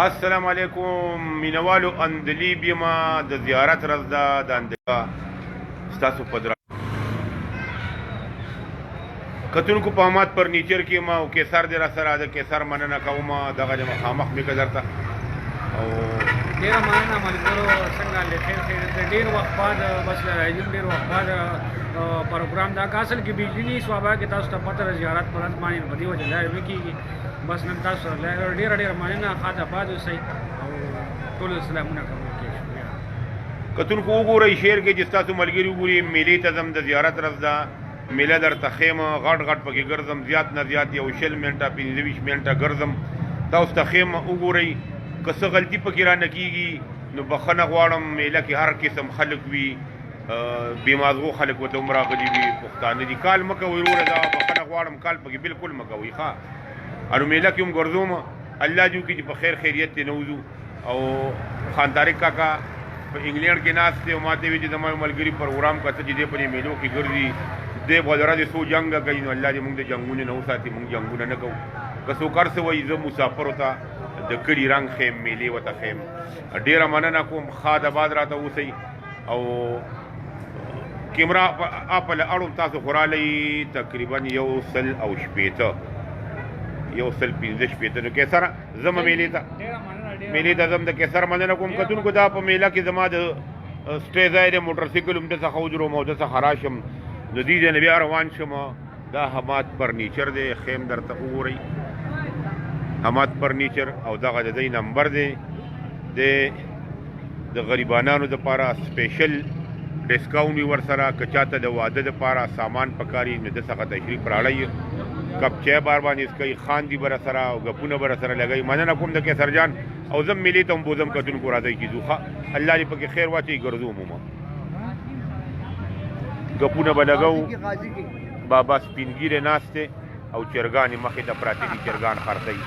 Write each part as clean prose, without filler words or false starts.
السلام علیکم مینوالو اندلیب یم، د زیارت ورځ ده، د اندلیب ستاسو په درا کتونکو په حماد فرنیچر کې ما او قیصر دی را سره، د قیصر مننه کوم. دغه د مخامخ مې که درته او ډیره مننه ملګرو، څنګه له خیر خیر. ډیر وخت بعد بس راځم، ډیر وخت بعد پروګرام دا اصل کې بجلی نه سوابا کې تاسو ته پته ده، زیارت پر ورځ باندې په دې وجه لارې نه کېږي. بس نن تاسو سره لاره. ډیره ډیره مننه، ښاد آباد اوسئ او ټولو سلامونه قبول کړئ، شکریہ. کتونکو وګورئ، شعر کې چې ستاسو ملګري وګوري. میلې ته ځم، د زیارت ورځ ده، میله درته ښیم، غټ غټ پکې ګرځم، زیات نه زیات یو 20 منټه 25 منټه ګرځم، تاسو ته ښیم. وګورئ، که څه غلطي پکې رانه کېږي نو بخښنه غواړم. میله کې هر قسم خلک وي، بې مازغو خلک ورته هم راغلي وي، پښتانه دي. کال مه کوئ وروره، دا بخښنه غواړم، کال پکې بالکل مه کوئ. ښه انو میله کې هم ګرځوم، الله دې وکړي چې په خیر خیریت ترې نه وځو. او خان طارق کاکا په انګلینډ کې ناست دی او ماته وی چې زما یو ملګري پروګرام کته چې دی په دې میلو کې ګرځي، دی به د ورځې څو جنګه کوي. نو الله دې موږ د جنګونو نه وساتي، موږ جنګونه نه کوو. که څوک هر څه وایي، زه مسافرو ته د کلي رنګ ښیم، میلې ورته ښیم. ډېره مننه کوم، ښاد اباد راته اوسئ. او کیمرا اپل اړوم، تاسو خو رالئ تقریبا 160، 165. نو قیصره ځم میلې ته، میلې ته ځم، د قیصر مننه کوم. کتونکو دا په میله کې زما د سټې ځای دی، موټرسایکل هم د څخه ودروم او د څخه راشم، نو دې ځای نه بیا روان شم. دا حماد فرنیچر دی، خیم درته وګورئ، حماد فرنیچر، او دغه د دې نمبر دی. د غریبانانو دپاره سپیشل ډسکاونټ وي ورسره. که چاته د واده دپاره سامان پکاري نو د څخه تشریف راړئ، کپ چای بار باندې څکئ، خاندي به راسره او ګپونه به راسره لګوي. مننه کوم د قیصر جان، او زه میلې ته هم بوځم. کتونکو راځئ چې ځو. ښه، الله دې پکې خیر واچوي. ګرځو مو، ګپونه به لګوو. بابا سپینګیری ناست دی او چرګان یې مخې ته پراته دي، چرګان خرڅوي.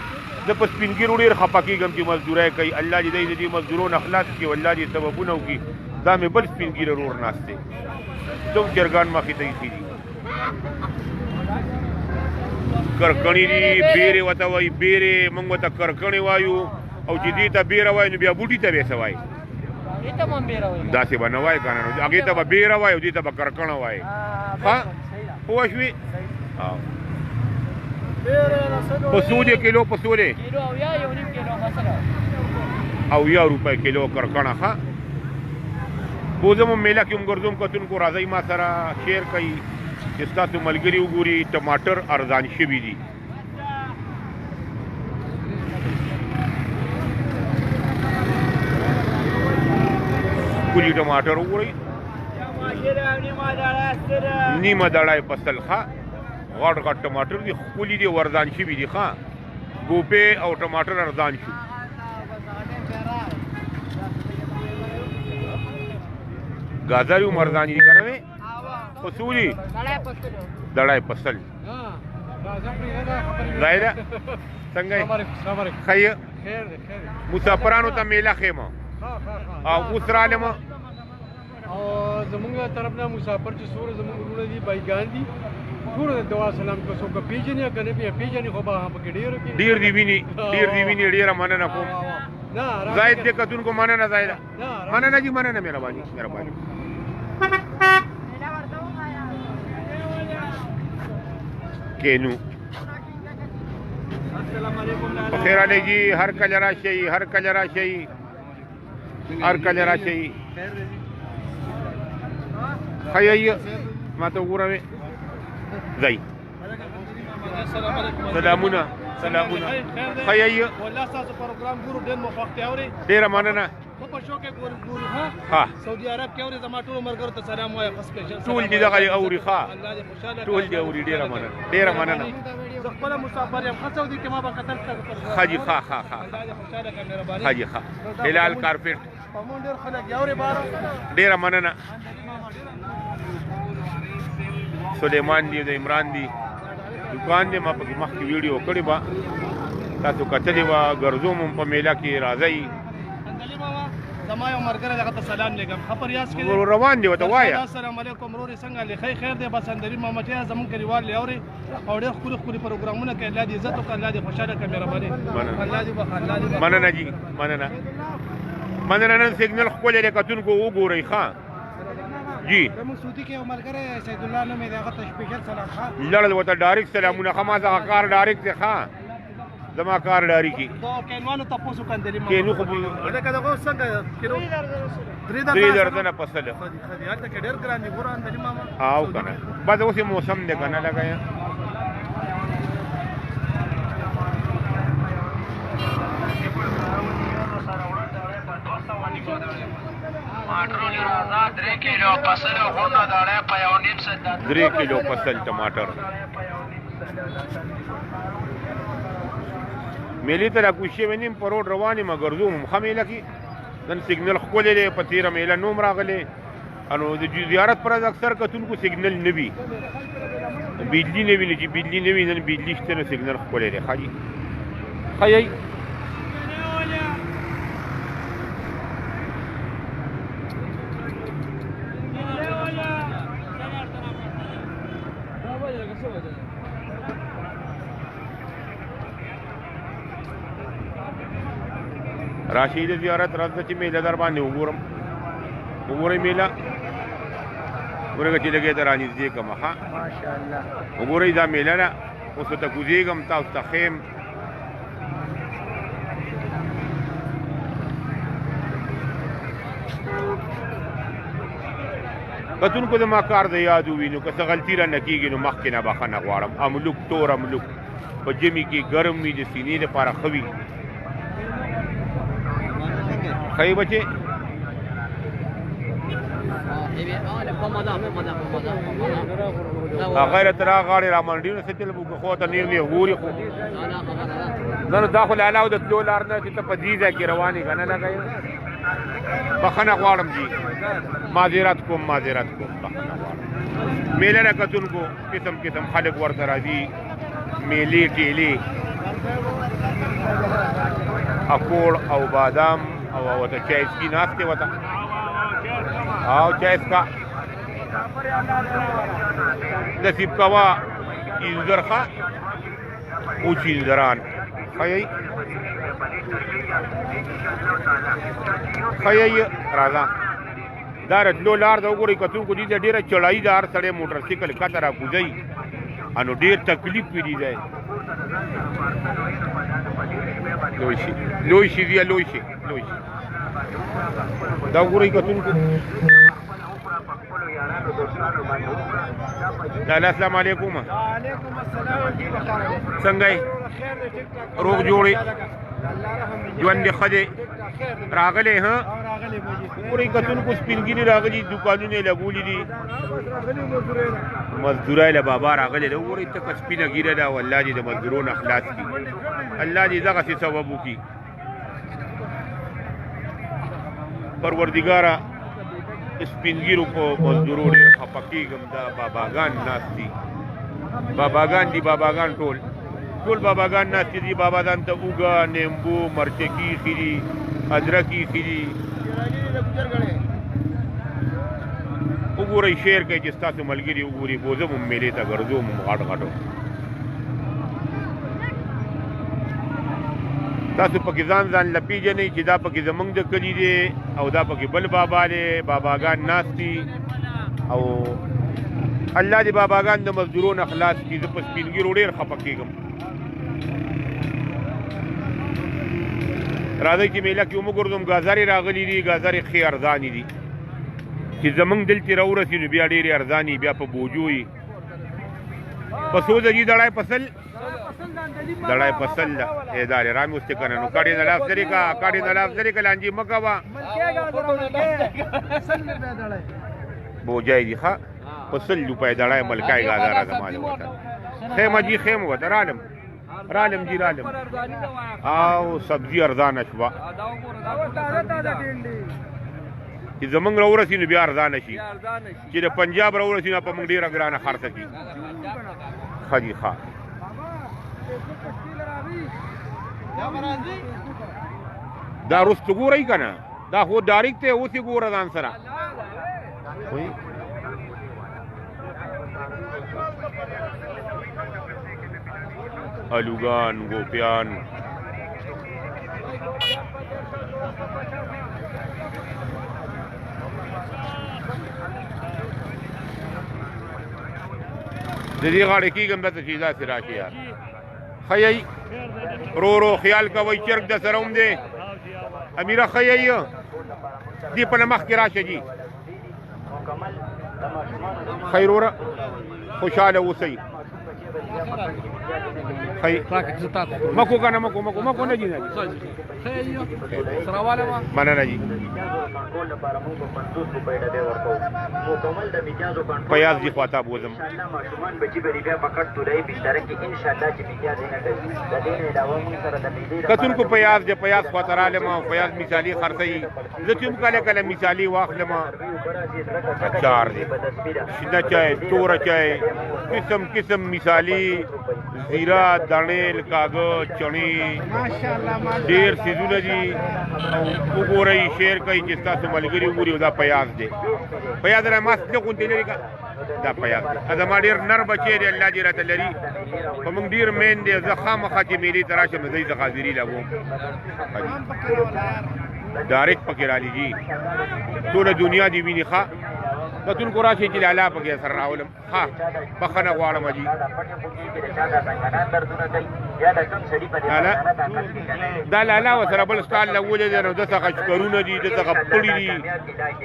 زه په سپینګیرو ډېر خفه کېږم چې مزدورۍ کوي. الله دې دی د دې مزدورو نه خلاص کړي او الله دې سببونه وکړي. دا مې بل سپینګیری ورور ناست دی، ده هم چرګان مخې ته ایښي دي. کرکڼې دي، بیرې ورته وایي، بیرې. موږ ورته کرکڼې وایو، او چې دې ته بیره وایي نو بیا بوټي ته به څه وایي؟ داسې به نه وایي که نه، نو هغې ته به بیره وایي او دې ته به کرکڼه وایي. ښه پوه شوې؟ په څو دی کیلو؟ په څو دی؟ 70 روپۍ کیلو کرکڼه. ښه بوځم میله کې هم ګرځوم. کتونکو راځئ ما سره، شیر کوي چې ستاسو ملګري وګوري. ټماټر ارزان شوي دي. ښکلي ټماټر وګورئ، نیمه دړه یې په سل. ښه غټ غټ ټماټر دي، ښکلي دي، ارزان شوي دي. ښه ګوپې او ټماټر ارزان شو. ګازرې هم ارزانې دي که نه وې؟ په څو دي؟ دړه یې په سل. ځای ده، څنګه یې؟ ښه یې؟ مسافرانو ته میله ښیم او اوس رالم. او زمونږ طرف نه مسافر چې څومره زمونږ وروڼه دي، بایګان دي، ټول د دعا سلام. که څوک پیژني که نه پیژني، خو به پکې ډېرو کې ډېر دي ویني، ډېر دي ویني. ډېره مننه کوم زاهد دې کتونکو. مننه زاهد، مننه جی، مننه، مهرباني مهرباني. کینو په خیر علی جی، هر کله راشئ، هر کله راشئ، هر کله راشئ. ښه یې ما ته وګوره ځای. سلامونه سلامونه، ښه یې؟ والله تاسو پروګرام ګورو، ډېر مو خوښ دی اوري. ډېره مننه. په پښو کې ګورو ګورو. ها ها، سعودي عرب کې اوري. زما ټول مرګرو ته سلام وایي، خو سپیشل ټول دې دغه اوري. ښه الله دې خوشاله ټول دې اوري. ډېره مننه، ډېره مننه. زه خپل مسافر یم، ښه سعودي کې ما به قطر ته. ښه جي، ښه ښه ښه. الله دې خوشاله کړه، مهرباني. ښه جي، ښه. هلال کارپټ په مونږ ډېر خلک یې اوري بار. ډېره مننه. سلیمان دی، د عمران دی دکان دی، ما پکې مخکې ویډیو کړې وه، تاسو کتلې وه. ګرځوم هم په میله کې، راځئ. زما یو مرګره دغه ته سلام لګم خبر یاس کې روان دی وته وایا. السلام علیکم ورور، څنګه لخی؟ خیر دی؟ بس اندری محمد زمون کلیوال لوري او ډېر ښکلي ښکلي پروګرامونه کوي. الله دې عزت وکړي، الله دې خوشاله کړي. مهرباني، الله دې وبخښه، الله دې. مننه جی، مننه مننه. نن سیګنل ښکلی دی کتونکو، وګورئ. ښه جی. زموږ سعودي کې یو ملګری سید الله نومې دی، هغه ته سپیشل سلام. ښه لړل وته ډایرکټ سلامونه. ښه، ما څخه کار ډایرکټ دی. ښه، زما کار ډایرکټ. دا کینوانو تاسو کندلې؟ کینو خو لکه دغه څنګه کینو؟ درې درې درځنه پسله. خدي خدي، هلته کې ډېر ګران دي، ګوره اندلی ماما. آو کنه، بس اوس موسم دی کنه لګا. درې کیلو پسل ټماټر. میلې ته را کوز شوی نیم، په روډ روان یم، ګرځوم هم. ښه میله کې نن سیګنل ښکلی دی. په تېره میله نوم راغلی انو د زیارت پر ورځ اکثر کتونکو سیګنل نه وي، بجلي نه وي. نو چې بجلي نه وي، نن بجلي شته نو سیګنل ښکلی دی. ښه جي، ښه یئ. راشي د زیارت راځه چې میله در باندې وګورم. وګورئ میله، ورګه چې لګې ته رانږدې کړم. ښه، ماشاءالله. وګورئ دا میله ده. اوس ورته کوزېږم، تاسو ته ښیم. کتونکو زما کار د یاد وي، نو که څه غلطي رانه کېږي نو مخکې نه بخښنه غواړم. املوک، تور املوک په ژمي کې ګرم وي، د سینې لپاره ښه وي. ښه یې بچې. هغه له تر غاړې را منډي نو څه چل وکړو، خو ته نیغ نیغ ګوري. خو نه نو دا خو لالا د تلو لار نه چې ته په دې ځای کې روان یې که نه لګوې. بخښنه غواړم جی، معذرت کوم، معذرت کوم، بخښنه غواړم. میله ده کتونکو، قسم قسم خلک ورته راځي. میلې ټیلې، اکوړ او بادام او ورته چای څکي، ناست دی ورته او چای څکا نصیب کوا. انځر ښه او چې انځران ښه یئ، ښه یئ. راځه، دا راتلو لار ده. وګورئ کتونکو، دې ته ډېره چړایي ده. هر سړی موټر سایکل کښته راکوزوي، انو ډېر تکلیف وي دي ځای. لوی شي، لوی شي ځیه، لوی شي، لوی شي. دا وګورئ کتونکو. لالا السلام علیکم. وعلیکم السلام جی. څنګه یې؟ خیر دی، ټیک ټاک. روغ جوړې؟ الله رحم دی. ژوند دې ښه دی؟ خیر دی. راغلی؟ ها. او راغلی مجید. وګورئ کتونکو، سپین ږیري راغلي، دوکانونه یې لګولي دي. بس راغلی مزدوري. مزدورای له بابا راغلی دی. وګورئ تکه سپینه ږیره ده. او الله دې د مزدورو نه خلاص کړي، الله دې دغسې سبب وکړي. پروردګاره، سپین ږیرو په مزدورو ډېر خفه کېږم. دا باباګان ناست دي، باباګان دي، باباګان، ټول ټول باباګان ناست دي. بابا ځان ته اوږه، نیمبو، مرچکي ایښي دي، ادرک ایښي دي. وګورئ، شیر کوي چې ستاسو ملګري وګوري. بوځم هم میلې ته، ګرځوم هم غټ غټو. تاسو پکې ځان ځان له پېژنئ چې دا پکې زمونږ د کلي دی او دا پکې بل بابا دی. باباګان ناست دي او الله دې باباګان د مزدورو نه خلاص کړي. زه په سپین ږیرو ډېر خفه کېږم. راځئ چې میله کې ومو ګرځوم. ګازرې راغلي دي، ګازرې ښې ارزانې دي. چې زمونږ دلته راورسي نو بیا ډېرې ارزانې، بیا په بوجو یې. په څو ده جي دړی پسل؟ دړی پسل ده ادارې رامې اوس که نه نو کډې نه لاس لرې که، کډې نه لاس لرې که، لانجې مه کوه. بوجای دي. ښه، په 100 روپۍ دړی ملکای ګازره. زما د وطن خیمه جي، خیمه وته. رالم، رالم جي، رالم. او سبزي ارزانه شوه. چې زمونږ راورسي نو بیا ارزانه شي، چې د پنجاب راورسي نو په موږ ډېره ګرانه خرڅه کړي. ښه جي، ښه. دا رستو ګورئ که نه؟ دا خو ډایرکټ ته اوس یې ګوره ځان سره. وایي الوګان ګوپیان د دې غاړې کېږم دلته چې داسې راشي یار. ښه یئ؟ رو رو خیال کوئ، چرګ د سره هم دی. امیره ښه یئ؟ دې په مخکې راشه جي. خیر وروره، خوشحاله اوسئ. خیر مکو که نه مکو مکو مکو نه جي نه جي. مننه جي. پیاز جي خواته بوزم. کتونکو پیاز دی، پیاز خواته رالم او پیاز مثالي خرڅوي. زه چې هم کله کله مثالي واخلم. اچار دی، شنه چای، توره چای، قسم قسم مثالي، زیره، دڼې، کاږه، چڼې، ډېر څیزونه دي. او وګورئ، شیر کوئ چې ستاسو ملګري وګوري. او دا پیاز دی، پیاز را ماست لږ غوندې لرې که دا پیاز دی. زما ډېر نر بچی دی، الله دې راته لري، په موږ ډېر مین دی. زه خامخا چې میلې ته راشم زه یې حاضري لګوم. ډایرکټ پکې رالی جي، ټوله دنیا دې ویني. ښه کتونکو راشئ چې لالا پکې سره راولم. ښه بخښنه غواړم جي. لالا دا لالا ورسره بل سټال لګولی دی، نو د څخه شکرونه دي، د څخه پړي دي،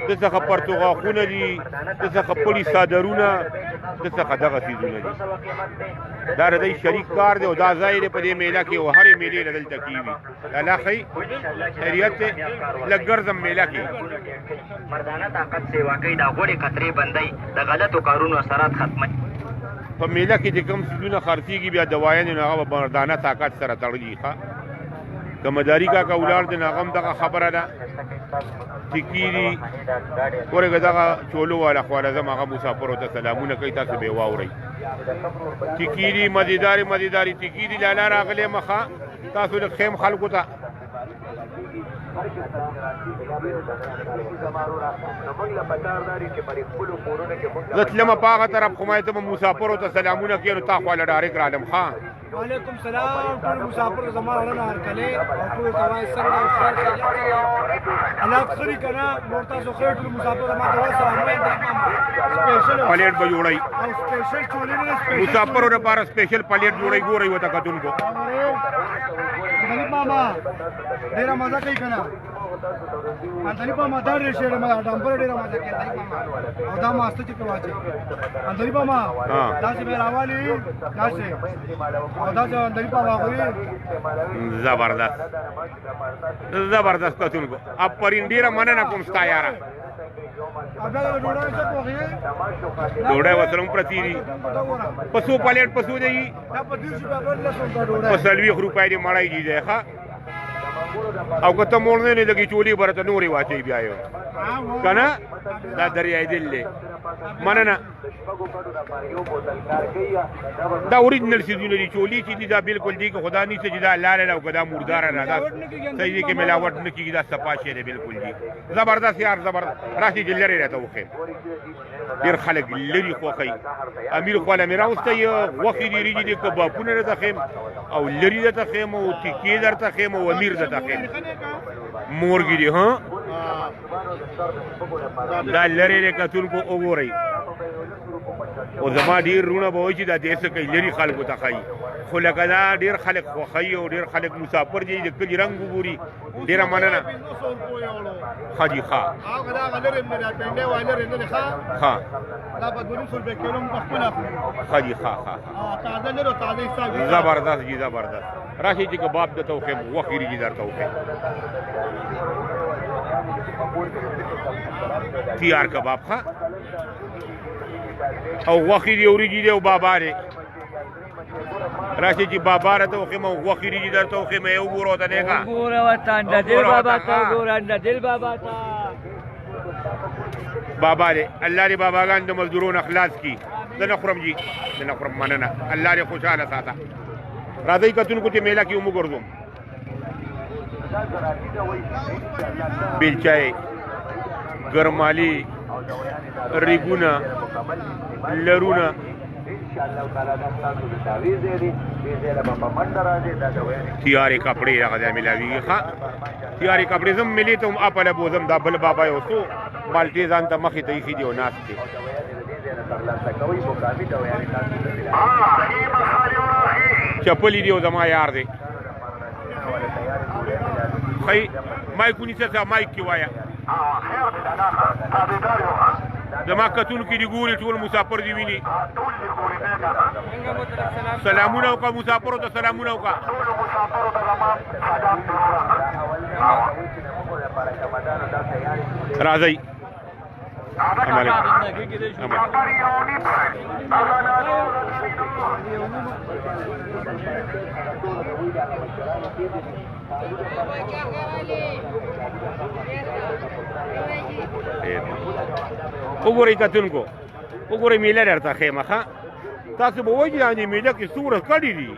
د څخه پرتوغاښونه دي، د څخه پړي څادرونه، د څخه دغه څیزونه دي. دا د دوی شریک کار دی او دا ځای دی په دې میله کې، او هرې میلې له دلته کېږي. لالا ښه خیریت دی؟ لږ ګرځم میله کې. مردانه طاقت سیوا کوي، دا غوړې قطرې بندوي، د غلطو کارونو اثرات ختموي. په میله کې چې کوم څیزونه خرڅېږي بیا دوايانې، نو هغه به مردانه طاقت سره تړلي. ښه که مداري کاکا ولاړ دی، نو هغه هم دغه خبره ده. ټیکي دي، ورګه دغه چولو والا خواله ځم، هغه مسافرو ته سلامونه کوي، تاسو به یې واورئ. ټیکي دي، مزېدارې مزېدارې ټیکي دي. لالا راغلی مخه تاسو لږ ښیم خلکو ته. زه تلم په هغه طرف، خو ما ته به مسافرو ته سلامونه کوې، نو تا خواله ډایرکټ رالم. ښه وعلیکم سلام ټول مسافر زما ورنه هرکلی او ټول ته وایي څنګه خیر خیریت الله خري کنه نور تاسو خیر. ټول مسافر زما دوا سلامونه. سپیشل پلیټ به جوړی او سپیشل چولې نه سپیشل مسافرو لپاره سپیشل پلیټ جوړی. ګورئ وته کتونکو. غریب ماما ډیره مزه کوي کنه. اندری ماما دا ډېر شی ما ډمبر ډیره مزه کوي اندری ماما. او دا ماسته چې کوي اندری ماما دا چې راوالي دا چې او دا چې اندری ماما غوي. زبردست زبردست کتونکو، اپرین ډیره مننه کوم ستا یاره. ډوډۍ ورسره هم پرتې دي. په څو پلیټ په څو دی؟ په 40 روپۍ دې مړی دي دی. ښه او که ته موړ نه لګي چولې به راته نورې واچوي بیا یې که نه. دا دریای دل دی. مننه. دا اوریجنل څیزونه دي، چولې چې دي دا بالکل دي که خدا نشته چې دا لاله ده او که دا مرداره ده، دا صحیح دی که ملاوټ نه کېږي. دا صفا شی دی بالکل دي. زبردست یار، زبردست. راشي چې لرې راته وښیم. ډېر خلک لرې خوښوي. امیر خواله مې راوستی، غوښې دي، وریجې دي، کبابونه درته ښیم او لرې درته ښیم او تیکې درته ښیم او امیر درته ښیم. مورګي دي ها، دا لرې دی کتونکو وګورئ. او زما ډېر وروڼه به وایي چې دا دې څه کوي، لرې خلکو ته ښایي، خو لکه دا ډېر خلک خوښوي او ډېر خلک مسافر دي، د کلي رنګ وګوري. ډېره مننه. ښه جي، ښه ښه ښه جي، ښه ښه زبردست جي، زبردست. راشئ چې کباب درته وښیم، غوښې وریجې درته وښیم، تیار کباب. ښه او غوښې دي، وریجې دي او بابا دی. راشي چې بابا راته وښیم او غوښې وریجې درته وښیم. یې وګوره ورته نیکه، وګوره ورته انددل بابا ته، وګوره انددل بابا ته. بابا دی. الله دې باباګان د مزدورو نه خلاص کړي. زه نه خورم جي، زه نه خورم. مننه، الله دې خوشحاله ساته. راځئ کتونکو چې میله کې ومو ګرځوم. بیلچای، ګرمالي، ریګونه، لرونه. تیارې کپړې هغه ځای ملاویږي. ښه تیارې کپړې زم ملي ته هم اپله بوځم. دا بل بابا یو څو مالټې ځان ته مخې ته ایښي دي او ناست دی. چپلې دي او زما یار دی. خی مایک ونیسه، څه مایک کې وایه. زما کتونکي دي ګوري، ټول مسافر دي ویني. سلامونه وکړه مسافرو ته، سلامونه وکړه. راځئ. وګورئ کتونکو، وګورئ میله درته ښیم. ښه تاسو به وایئ چې دا دې میله کې څومره کډې دي،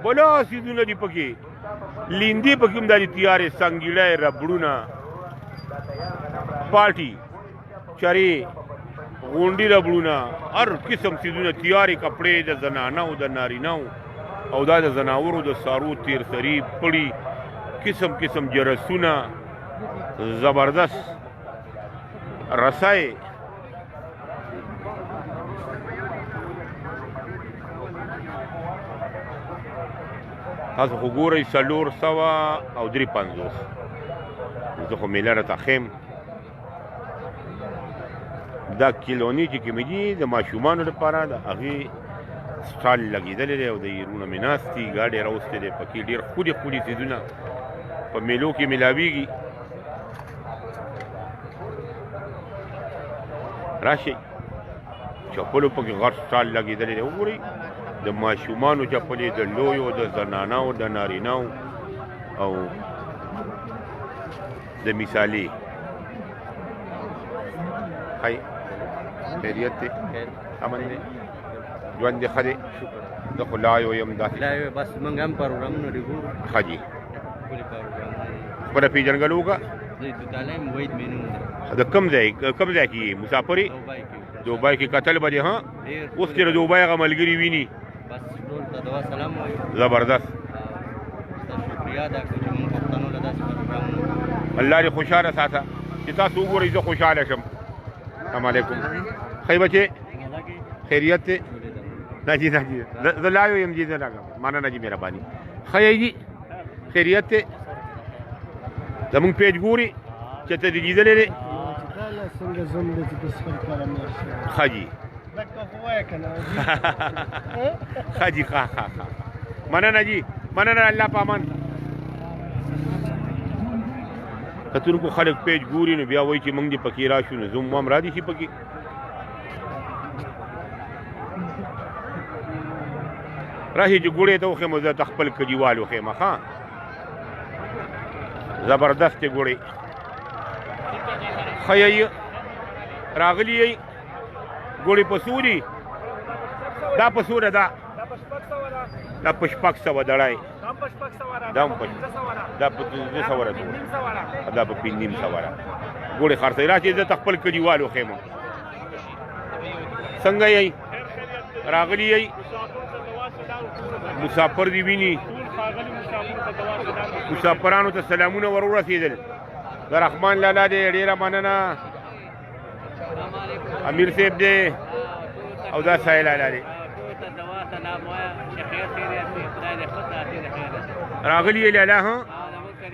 بلا څیزونه دي پکې، لیندې پکې هم داسې تیارې، سنګیړی، ربړونه، پاټي، چرې، غونډي، ربړونه، هر قسم څیزونه، تیارې کپړې د زنانو، د نارینو او دا د ځناورو د څاروو تیر سري، پړي، قسم قسم جرسونه، زبردست رسای. تاسو خو ګورئ 453. زه خو میله راته ښیم. دا کلونی چې کومې دي د ماشومانو لپاره د هغې سټال لګېدلی دی او د یرونه مې ناست دي، ګاډی راوستی دی. پکې ډېر ښکلي ښکلي څیزونه په میلو کې میلاویږي. راشئ، چپلو پکې غټ سټال لګېدلی دی. وګورئ د ماشومانو چپلې، د لویو، د زنانو، د نارینو او د مثالي. خی خیریت دی، امن دی، ژوند دې ښه دی؟ زه خو لا یو یم داسې. لا یو، بس موږ هم پروګرامونه ډېر ګورو. ښه جي، ښکلي پروګرامونه دي. خپله پېژندګلو وکړه. زه توتاله یم، وحید مې نوم دی. د کوم ځای، کوم ځای کې یې مسافر یې؟ دوبۍ کې. دوبۍ کې کتل به دې؟ ها، اوس چې د دوبۍ هغه ملګري ویني. بس ټول ته دعا سلام وایو. زبردست، ستاسو شکریه ادا کوو چې موږ پښتنو له داسې پروګرامونه. الله دې خوشحاله ساته. چې تاسو وګورئ زه خوشحاله شم. السلام علیکم. ښه بچې، خیریت دی؟ نه جي، نه جي، زه لا یو یم جي، زه راغلم. مننه جي، مهرباني. ښه یې جي، خیریت دی؟ زمونږ پیج ګوري چې ته دې لیدلی دی؟ ښه جي، ښه جي، ښه ښه ښه. مننه جي، مننه، الله په امان. کتونکو خلک پیج ګوري نو بیا وایي چې موږ دې پکې راشو، نو زوم هم را دي شي پکې. راشي چې ګوړې ته وښیم، زه ته خپل کلیوال وښیم. ښه زبردست ګوړې. ښه یې راغلي یئ؟ ګوړې په څو دي؟ دا په څو ده؟ دا دا په 600 دړی، دا هم په دا په 500 ده، دا په 550 ده. ګوړې خرڅوي. راشئ زه ته خپل کلیوال وښیم. څنګه یئ؟ راغلي یئ؟ مسافر دي ویني، مسافرانو ته سلامونه ور ورسېدل. د رحمان لالا دی، ډېره مننه. امیر صاحب دی او دا ساحل لالا دی. راغلی یې لالا. ها،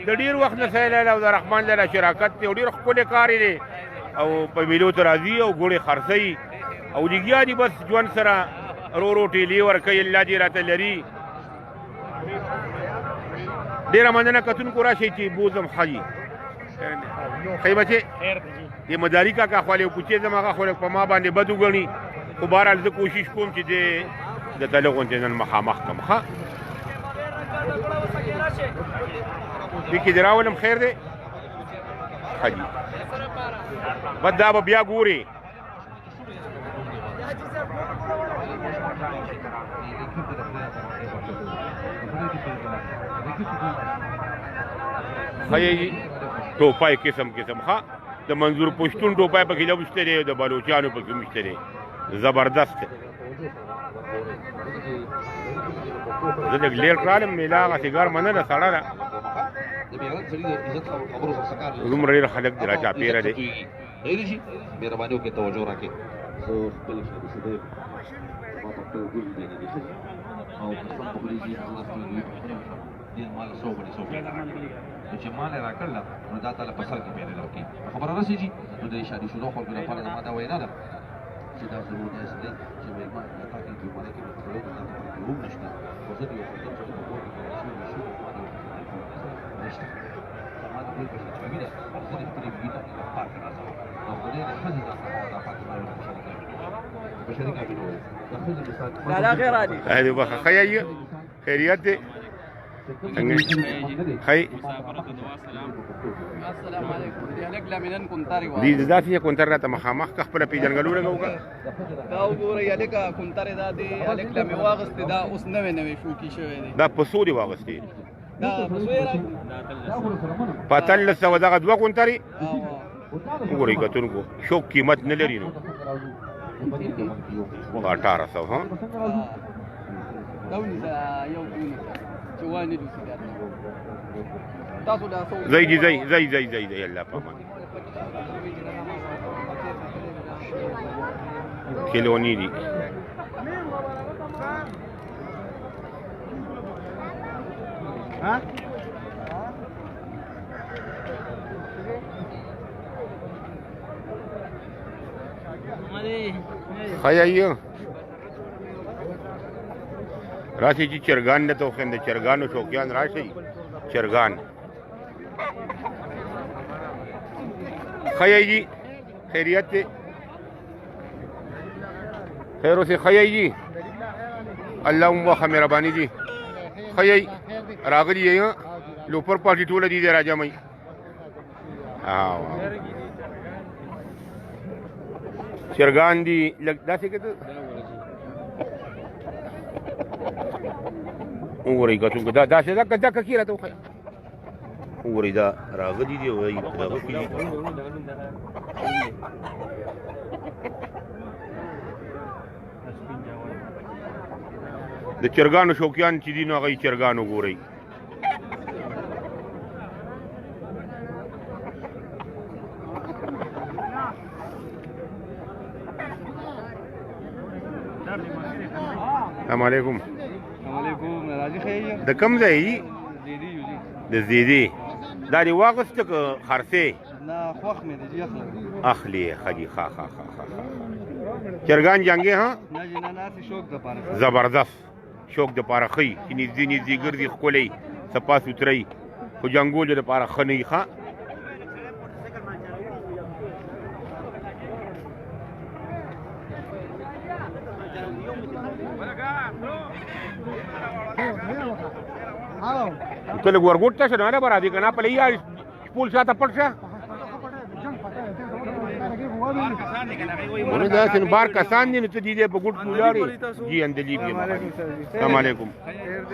د ډېر وخت نه ساحل لالا او د رحمان لالا شراکت دی او ډېر ښکلی کار یې دی او په میلو ته راځي او ګوړې خرڅوي او لګیا دي. بس ژوند سره رو رو ټیلې ورکوي. الله دې راته لري. ډېره مننه کتونکو. راشئ چې بوځم. ښه جي، ښه بچې، د مداري کاکا خولې کوچې زما هغه خو په ما باندې بد وګڼي، خو بهرحال زه کوشش کوم چې دې د تله غونډې نن مخامخ کړم. ښه دې کې دې راولم. خیر دی؟ ښه جي، بس دا به بیا ګورې. ښه ټوپای قسم قسم ښه د منظور پښتون ټوپای پکې لږ شته دی، د بلوچانو پکې هم شته دی. زبردست دی. زه لږ لېټ رالم، میله هغسې ګرمه نه ده، سړه ده. دومره ډېر خلک دي راچاپېره دی. مهرباني وکړئ توجه راکړئ. زه خپل شادي شده ما په خپل ګل دی نه دي او قسم په خدای چې زه خپل دوی په خپل دې مال سو غړي سو نو چې مال راکړل نو دا تعالی په سر کې پیدا راکړي خبره رسېږي. نو د شادي شده خلکو لپاره زما دا وینا ده چې دا ضرور داسې دی چې مېلمه تا کې جمعه کې مې دا ته هم نشته، خو زه د یو خدای سره په کور کې شو شو ما د نشته زما د بل په شان وینه زه د خپلې بیبي ته پاک راځم او خدای د ښځې ځان ته دا پاک په شریکه مینه وایي د ښځې مثال لا خیر دی. هذه بخ خیي خیریت دی. خی السلام علیکم. دی هلک لامینن کونتاري وای دې داسې کونتر راته مخامخ که خپله پېژندګلو لګوکه. دا وګورئ هلکه کونترې دا دی، هلک لا مې واغستې، دا اوس نوې نوې شوکي شوی دی. دا په څو دې واغستې؟ دا په څو یې راکړو؟ په 1800 دغه دوه کونترې. وګورئ کتونکو شوق قیمت نه لري نو په 1800. ها دا ونیسه یو ونیسه چې وانه لوسي درته تاسو لا څه ځای دي ځای ځای ځای ځای ځای الله پامان کلونی دي. ها خیایو راشي چې چرګان نه توخم د چرګانو شوقیان راشي. چرګان خیای جی خیریت دی، خیر اوسې. خیای جی الله مو وخه مهرباني جی. خیای راغلی یې لوپر پارټي ټوله دي راجمعي. چرګان دي لږ داسې کته وګورئ کتونکو دا داسې ده که دا ککې راته وښیه. وګورئ دا راغلي دي او دغه کې دي. د چرګانو شوقیان چې دي نو هغه یې چرګان وګورئ. السلام علیکم. علیکم راځي خیر. د کوم ځای یې؟ زیدی یو جی. د زیدی. دا دې واغسته که خرڅې؟ نه خوښ مې دی جی اخلم. اخلي ښه دي. ښه ښه ښه ښه ښه. چرګان جنګې؟ ها نه جی نه، نه شوق دپاره. زبردست شوق دپاره ښه وي چې نږدې نږدې ګرځي، ښکلی صفا سوتره وي، خو جنګولو دپاره ښه نه وي. ښه ته لږ ورګوټ ته شه نو نه به راځې که نه پله یا شپول شاته پټ شه. ونه داسې نو بار کسان دي نو ته دې په ګوټ کې ولاړې. جی اندلیب یم. السلام علیکم.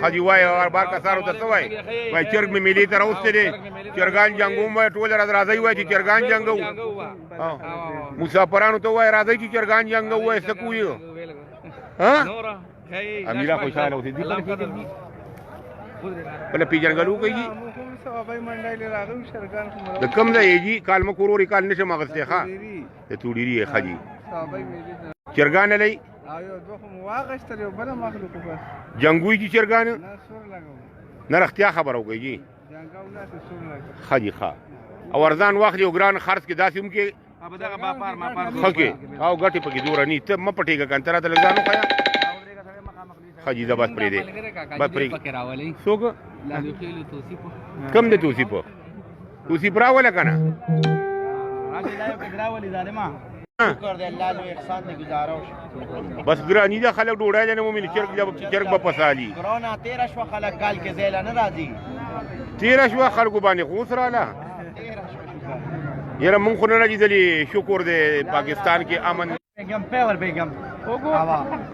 ښه جي وایه بار کسانو ته څه وایې؟ وایي چرګ مې میلې ته راوستی دی، چرګان جنګوم. وایي ټوله ورځ راځئ وایي چې چرګان جنګوو. مسافرانو ته وایي راځئ چې چرګان جنګوو. وایي څه کوو؟ ها امیرا خوشحاله اوسې. دي بله پېژندګلو کوي جي. د کوم ځای یې جي؟ کال مه کورورې کال نشم اخیستی. ښه د توډیري یې. ښه جي چرګان لرئ؟ جنګوي جي چرګان؟ نه رښتیا خبره وکړئ جي. ښه جي ښه. او ارزان واخلي او ګران خرڅ کې داسې هم کې ښه کې او ګټې پکې دومره نه. ته مه پټېږه که نه، ته راته لږ ځان وښیه. ښه جي دا بس پرېږدې بس پرېږدې. څوک کم دی؟ توصیف توصیف راوله که نه؟ بس ګراني ده، خلک ډوډۍ نه مومي، چرګ به پسالي. کرونا تېره شوه، خلک کال کې ځای له نه راځي. تېره شوه خلکو باندې خو اوس راله. یاره مونږ خو نه لیدلې، شکر دی پاکستان کې امن. بیګم پیور بیګم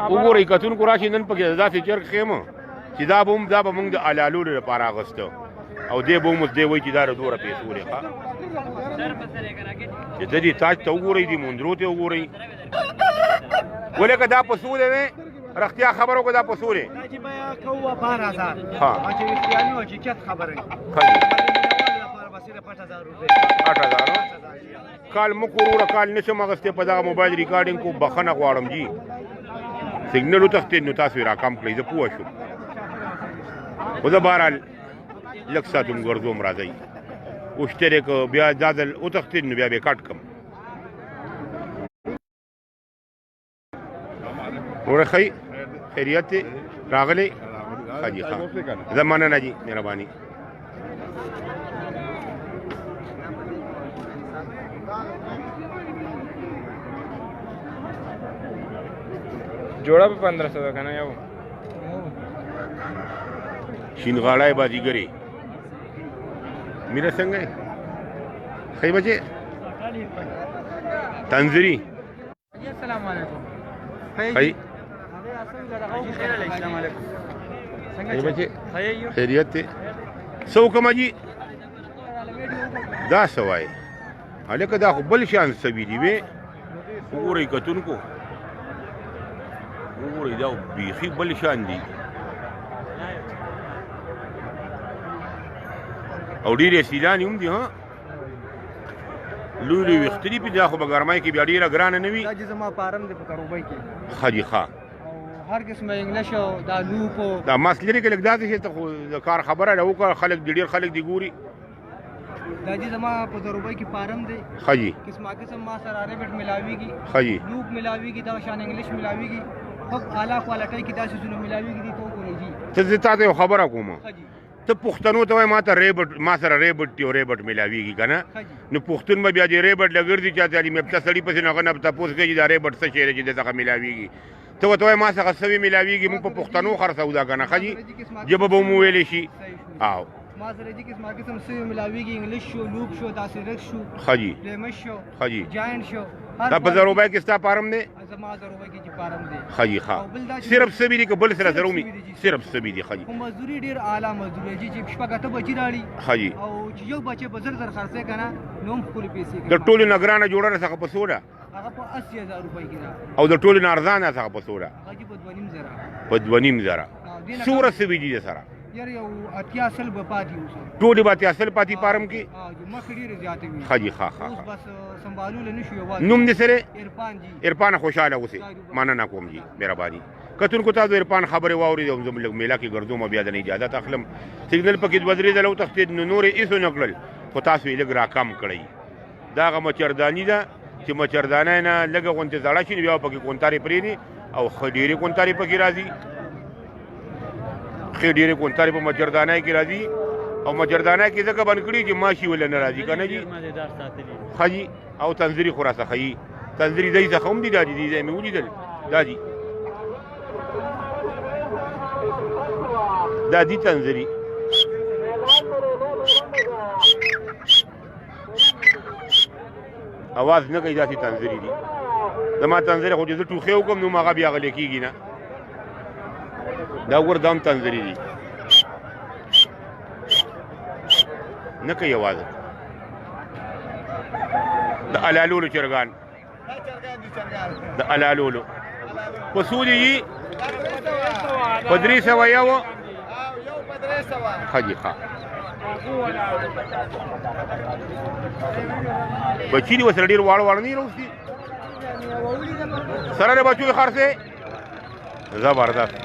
وګورئ کتونکو راشي نن پکې داسې چرګ ښیم چې دا به هم دا به مونږ د حلالولو لپاره اخیسته. او دی به هم دی وایي چې دا د دومره پیسو دی ښه. چې د دې تاج ته وګورئ، دې موندرو ته وګورئ. ولکه دا په څو دی وی؟ رښتیا خبره وکړه، دا په څو دی؟ دا چې بیا کوه 12000. ها. چې رښتیاني او حقیقت خبره. ښه جي. لپاره بس صرف 8000 روپۍ. 8000. کال مو وروره، کال نشم اخیستی په دغه موبایل ریکارډینګ کو، بخښنه غواړم جي. سیګنل وتښتېد نو تاسو یې راکم کړئ، زه پوه شوم. خو زه بهرحال لږ ساعت هم ګرځوم. راځئ وشترې، که بیا دا ځل وتښتېد نو بیا به یې کټ کړم. وروره ښه یې؟ خیریت دی؟ راغلی؟ ښه جي، ښه، زه مننه جي، مهرباني. جوړه په 1500 ده کنه یو. شین غاړای بازیګری میره څنګه یې؟ ښه یې بچې؟ تنظری. السلام علیکم. ښه یې؟ السلام علیکم. ښه یې بچې؟ خیریت دی؟ څه وکړم جي؟ دا څه وایې هلکه؟ دا خو بل شان سوي دي وې. وګورئ کتونکو، وګورئ، دا بیخي بل شان دي او ډېرې سیلانې هم دي. ها، لوی لوی ویښته دي پې. دا خو به ګرمۍ کې بیا ډېره ګرانه نه وي؟ دا چې زما فارم دی په کروبۍ کې. ښه جي، ښه. هر قسمه انګلش او دا لوپ. دا ماس لرې که لږ داسې شي ته خو د کار خبره ده وکړه، خلک دي، ډېر خلک دي ګوري. دا چې زما په زروبۍ کې فارم دی. ښه جي. قسمه قسم ما سره ریبټ ملاویږي. ښه جي. لوپ ملاویږي، دا شان انګلش ملاویږي، خو اعلی کوالټۍ کې داسې څیزونه ملاویږي دي، ته وګورئ جي. ته زه تا ته یو خبره کوم. ښه جي. ته پښتنو ته وایې ما ته ریبټ، ما سره ریبټ دی او ریبټ ملاویږي که نه، نو پښتون به بیا دې ریبټ له ګرځي چې تعلیم یافته سړي پسې، نو هغه نه تپوس کوي چې دا ریبټ څه شی دی چې د څخه ملاویږي. ته ورته وایې ما څخه سوي ملاویږي، موږ په پښتنو خرڅو دا که نه؟ ښه جي، ژبه به مو ویلی شي. او ما سره جی قسمه قسم سوي ملاویږي، انګلش شو، لوپ شو، داسې رک شو. ښه جي. پلیمش شو. ښه جي. جاینټ شو. دا په زروبای کې ستا فارم دی؟ زما زروبای کې چې فارم دی. ښه جي، ښه. صرف سوي دي که بل سره سره ومي؟ صرف سوي دي. ښه جي. خو مزدوري ډېر اعلی مزدوري جی، چې شپږ اته بچي راړي. ښه جي. او چې یو بچی په زر زر خرڅې که نه، نو هم ښکلې پیسې کوي. د ټولو نه ګرانه جوړه څخه په څو ده؟ هغه په 80000 روپۍ کې ده. او د ټولو نه ارزانه څخه په څو ده؟ هغه جی په 2500. په 2500. څومره سوي دي سره؟ یاره یو 80 سل به پاتې اوس. ټولې به 80 سل پاتې فارم کې؟ مخکې ډېرې زیاتې وي. ښه جي، ښه ښه. اوس بس سنبالول نه شو یوازې. نوم دې سره؟ عرفان جي. عرفان، خوشحاله اوسې، مننه کوم جي، مهرباني. کتونکو تاسو عرفان خبرې واورېدې. او زه لږ میله کې ګرځوم، بیا د نه اجازت اخلم. سیګنل پکې دوه درې ځله وتښتېد نو نور یې هېڅ ونه کړل، خو تاسو یې لږ راکم کړئ. دا هغه مچرداني ده چې مچردانه نه لږه غونتې زړه شي نو بیا پکې کونترې پرېږدي او ښه ډېرې کونترې پکې راځي. ښې ډېرې کونترې په مچردانه کې راځي او مچردانه کې ځکه بند کړي چې ماشي ولې نه راځي که نه جي؟ ښه جي. او تنظري خو راڅخه ښيي، تنظري ځای څخه هم دي. دا دي، ځای مې ولیدل، دا دي، دا دي تنظري. اواز نه کوي، داسې تنظري دي. زما تنظري خو چې زه ټوخی وکړم نو هغه بیا غلی کېږي نه. دا وګوره، دا هم تنظري دي، نه کوي اواز. د الالولو چرګان، د الالولو په څو دي؟ په 300 یو. ښه جي، ښه. بچي دي ورسره ډېر واړه واړه نه دي راوستي؟ سره د بچو یې خرڅې. زبردست.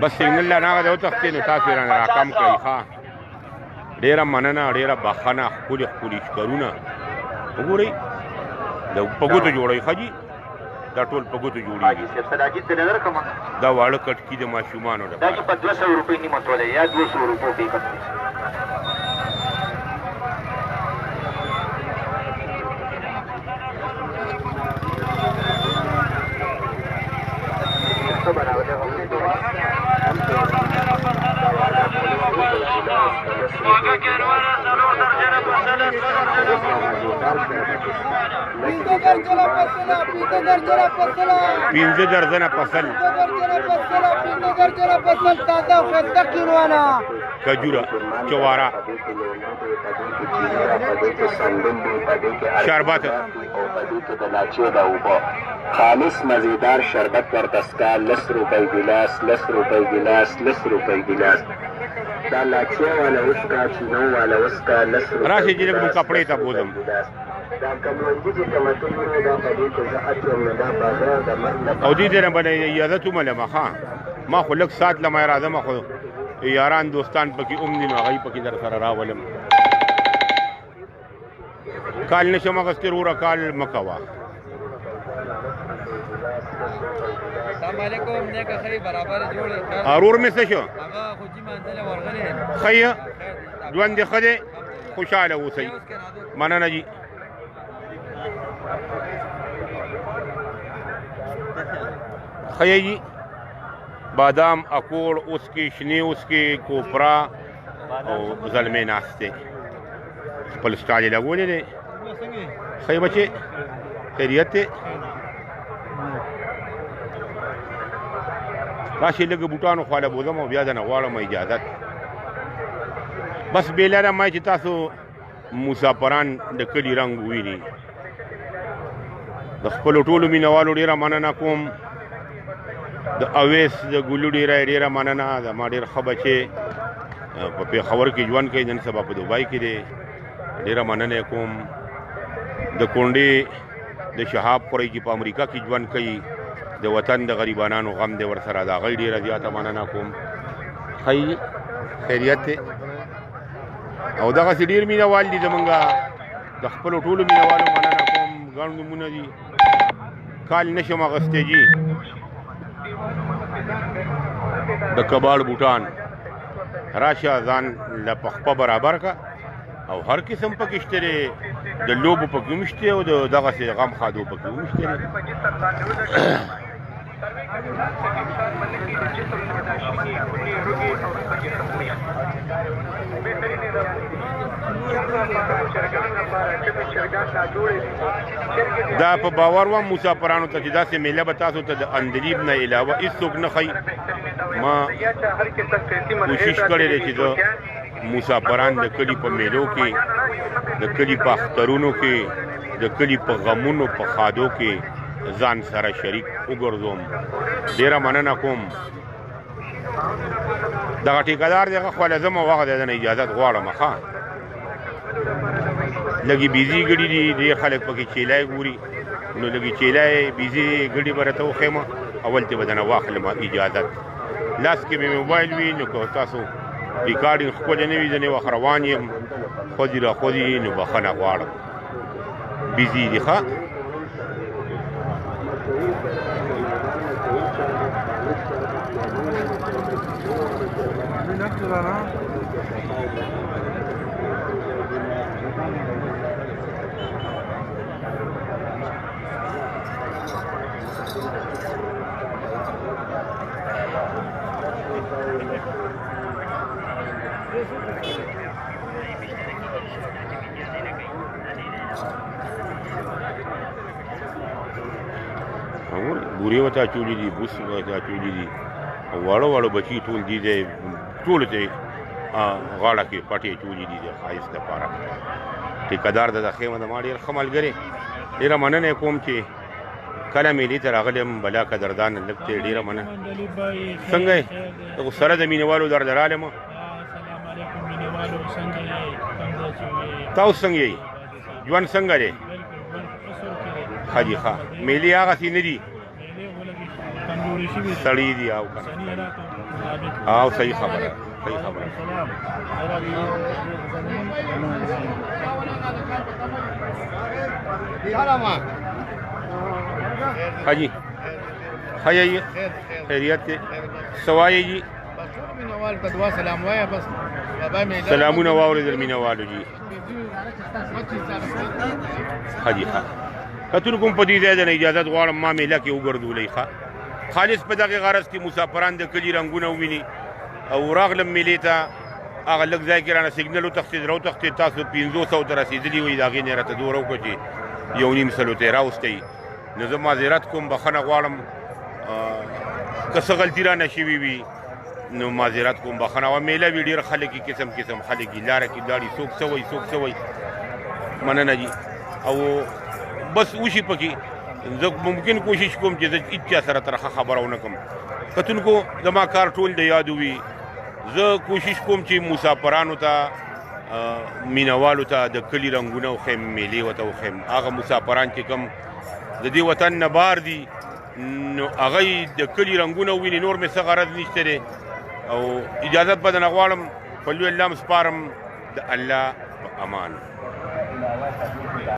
بس سیګنل لا نه هغه دی وتښتې نو تاسو یې رانه راکم کړئ. ښه، ډېره مننه، ډېره بخښنه. ښکلي ښکلي ښکرونه وګورئ، د په ګوتو جوړوي. ښه جي، دا ټول په ګوتو جوړېږي. دا واړه کټکي د ماشومانو دا لپاره. چې په 200 روپۍ نیمه توله یا 200 روپو کې کټ. پنځه درځنه پسل کجوره چوارا شربت خالص مزیدار شربت ورته سکه لس روپۍ ګیلاس لس روپۍ ګیلاس لس روپۍ ګیلاس دا لاچې والا وسکه چینو والا وسکه لس روپۍ راشي چې لږ مو کپړې ته بوځم دا کموندي چې کمتل ویني دا په دې کې زه اچوم نو دا بغیر د مرګ نه او دې ته به اجازه وملم ښه ما خو لږ ساعت له ما راځم خو یاران دوستان پکې هم دي نو هغوی پکې در سره راولم کال نشم اخیستی وروره کال مه کوه. السلام علیکم نیکه خی برابر جوړ ارور مې څه شو؟ هغه خو جی منزل ورغلی ښه یې ژوند دې ښه دی خوشحاله اوسئ مننه جي. ښه یې جي بادام اکوړ اوسکې شنې اوسکې کوپرا او زلمی ناست دی خپل سټال یې لګولی دی. ښه یې بچې خیریت دی؟ راشي لږ بوټانو خواله بوځم او بیا درنه غواړم اجازت. بس بې لاره ما چې تاسو مسافران د کلي رنګ وویني. د خپلو ټولو مینوالو ډېره مننه کوم. د اویس د ګلو ډېره ډېره مننه. زما ډېر ښه بچی په پېښور کې ژوند کوي، نن سبا په دوبۍ کې دی، ډېره مننه کوم. د کونډې د شهاب خورۍ چې په امریکا کې ژوند کوي، د وطن د غریبانانو غم دی ورسره، د هغوی ډېره زیاته مننه کوم. ښه خیریت دی. او دغسې ډېر مینه وال دي زمونږ، د خپلو ټولو مینه والو مننه کوم. ګڼ نومونه دي، کال نشم اخیستی جي. د کباړ بوټان راشه ځان له په خپه برابر که او هر قسم پکې شته دی، د لوبو پکې هم شته او د دغسې غم ښادو پکې هم شته دی. دا په باور وم مسافرانو ته چې داسې میله به تاسو ته د اندلیب نه علاوه هیڅوک نه ښیي. ما کوشش کړی دی چې زه مسافران د کلي په میلو کې، د کلي په اخترونو کې، د کلي په غمونو په ښادو کې ځان سره شریک وګرځوم. ډیره مننه کوم. دغه ټیکدار دی، هغه خو له ځم او هغه دی نه اجازت غواړم. ښه لږې بیزي ګړي دي، ډېر خلک پکې چیلای ګوري، نو لږې چیلای بیزي ګړي به راته وښیم، اول ترې به درنه واخلم اجازت. لاس کې مې موبایل وي، نو که تاسو ریکارډینګ ښکلی نه وي، ځینې وخت روان یم، خوځي را خوځي، نو بخښنه غواړم. بیزي دي ښه. بورې ورته اچولي دي، بوس ورته اچولي دي، او واړه واړه بچي ټول دي دی ټولو ته غاړه کې پټې اچولي دي د ښایست دپاره. ټیکهدار د خیمه زما ډېر ښه ملګری، ډېره مننه یې کوم چې کله مېلې ته راغلی یم، بلا قدردان لږ ته ډېره مننه. څنګه یې؟ خو سره د مینهوالو در درالم. تاسو څنګه یې؟ ژوند څنګه دی؟ ښه دي، ښه. مېلې هغسې نه دي، سړي دي او که نه؟ او صحیح خبره، صحیح خبره. ښه جي، ښه یې؟ خیریت دی؟ څه وایې جي؟ سلامونه واورېدل مینهوالو جي. ښه جي، ښه. کتونکو په دې ځای درنه اجازت غواړم، ما میله کې وګرځولئ. ښه خالص په دغه غرض کې مسافران د کلي رنګونه وویني او راغلم میلې ته. هغه لږ ځای کې رانه سیګنل وتښتېد، راوتښتېد. تاسو 500 ته رسېدلي وئ، د هغې نه یې راته دوره وکړه چې یو نیم سلو ته راوستی. نو زه معذرت کوم، بخښنه غواړم، که څه غلطي رانه شوي وي نو معذرت کوم، بخښنه. وه میله وي، ډېر خلک یې، قسم قسم خلک یې لاره کې لاړي، څوک څه وایي څوک څه وایي. مننه جي. او بس وشي پکې، زه ممکن کوشش کوم چې زه هیچا سره ترخه خبره ونه کړم. کتونکو زما کار ټول د یادو وي. زه کوشش کوم چې مسافرانو ته، مینوالو ته د کلي رنګونه وښیم، میلې ورته وښیم. هغه مسافران چې کوم د دې وطن نه بار دي نو هغه د کلي رنګونه وویني، نور مې څه غرض نشته دی. او اجازت به درنه غواړم، په لوی الله مو سپارم، د الله په امان.